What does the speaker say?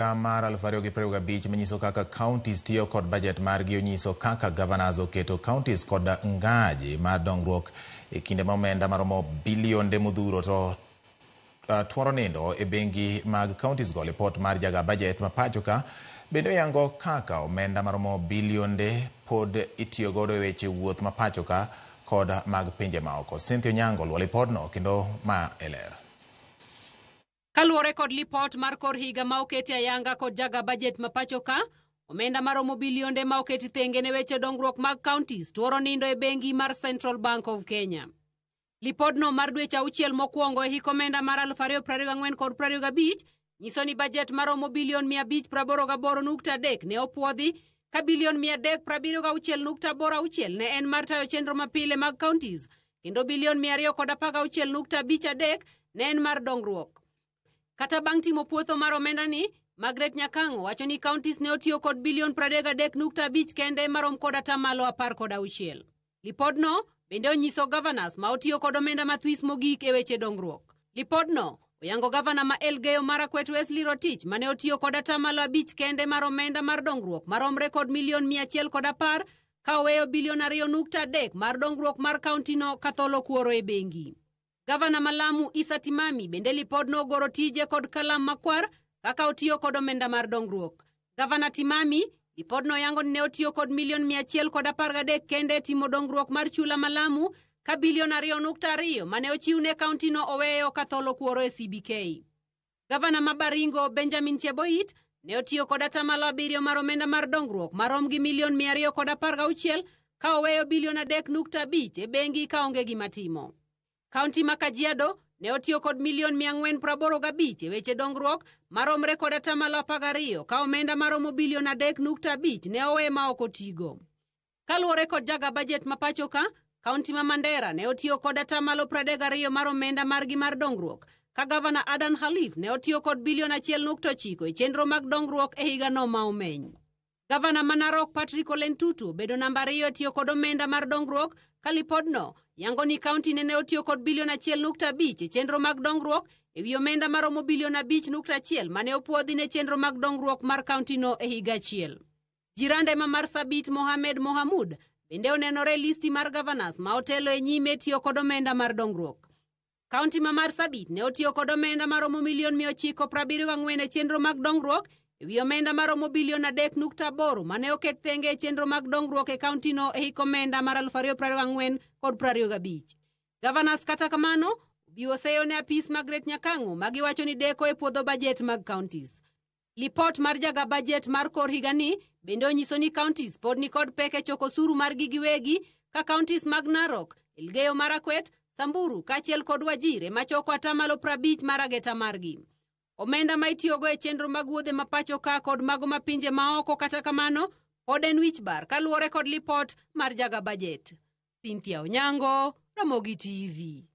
Mar 2025 manyiso kaka counties tiyo kod bajet margi onyiso kaka governors oketo counties kod ngaji mar dongruok e kinde ma omenda maromo bilionde modhuro to tuoro nindo e bengi mag counties go. Lipot mar jaga bajet ma pacho ka bende oyango kaka omenda maromo bilionde pod itiyo godo e weche wuoth ma pacho ka kod mag pinje maoko. Cynthia Onyango luwo lipodno kendo ma e ler. Kaluwore kod lipot mar kor higa ma oketi ayanga kod jaga bajet ma pacho ka, omenda maromo bilionde ma oketi thenge ne weche dongruok mag counties tuoro nindo e bengi mar Central Bank of Kenya. Lipodno mar dweche 6 mokwongo e hik omenda mar 2024 kod 25 nyiso ni bajet maromo bilion 588.3 ne opuodhi ka bilion 376.86 ne en mar tayo chenro mapile mag counties kendo bilion 216.53 ne en mar dongruok. Kata bang' timo puotho mar omenda ni, Margaret Nyakang'o wacho ni counties ne otiyo kod bilion 33.5 kende marom kod atamalo 16. Lipodno bende onyiso governors ma otiyo kod omenda mathwis mogik e weche dongruok. Lipodno oyango gavana ma Elgeyo Marakwet Wesley Rotich mane otiyo kod atamalo 5 kende mar omenda mar dongruok maromre kod milion 110 ka oweyo bilion 2.3 mar dongruok mar kauntino katholo kuoro e bengi. Gavana ma Lamu Issa Timami bende lipodno ogoro tije kod kalam makwar kaka otiyo kod omenda mar dongruok. Gavana Timami lipodno oyango ni ne otiyo kod milion 113 kende e timo dongruok mar chula ma Lamu ka bilion 2.2 mane ochiw ne kauntino oweyo katholo kuoro e CBK. Gavana ma Baringo Benjamin Cheboit ne otiyo kod atamalo 7 mar omenda mar dongruok marom gi milion 216 ka oweyo bilion 3.5 e bengi ka onge gima timo. Kaunti ma Kajiado ne otiyo kod milion 485 e weche dongruok maromre kod atamalo 12 ka omenda maromo bilion 3.5 ne owe ma ok otigo. Kaluwore kod jaga bajet ma pacho ka, kaunti ma Mandera ne otiyo kod atamalo 32 mar omenda margi mar dongruok ka gavana Adan Khalif ne otiyo kod bilion 1.9 e chenro mag dongruok e higano ma omeny. Gavana ma Narok Patrick Ole Ntutu obedo namba 2 e tiyo kod omenda mar dongruok ka lipodno yango ni kaunti nene otiyo kod bilion 1.5 e chenro mag dongruok e wi omenda maromo bilion 5.1 mane opuodhi ne chenro mag dongruok mar kauntino e higa achiel. Jirande ma Marsabit Mohamed Mohamud bende onenore e listi mar governors ma otelo e nyime tiyo kod omenda mar dongruok. Kaunti ma Marsabit ne otiyo kod omenda maromo milion 974 e chenro mag dongruok e wi omenda maromo bilion 3.8 mane oket thenge e chenro mag dongruok e kauntino e hik omenda mar 2024 kod 25. Governors kata kamano obiwo seyo ne apis Margaret Nyakang'o magiwacho ni deko e puodho bajet mag counties. Lipot mar jaga bajet mar kor higani bende onyiso ni counties pod nikod pek e choko osuru margi giwegi ka counties mag Narok, Elgeyo Marakwet, Samburu kaachiel kod Wajir ema choko atamalo 50 mar ageta margi. Omenda ma itiyogo e chenro mag wuodhe ma pacho ka kod mago ma pinje maoko kata kamano pod en wich bar kaluwore kod lipot mar jaga bajet. Cynthia Onyango, Ramogi TV.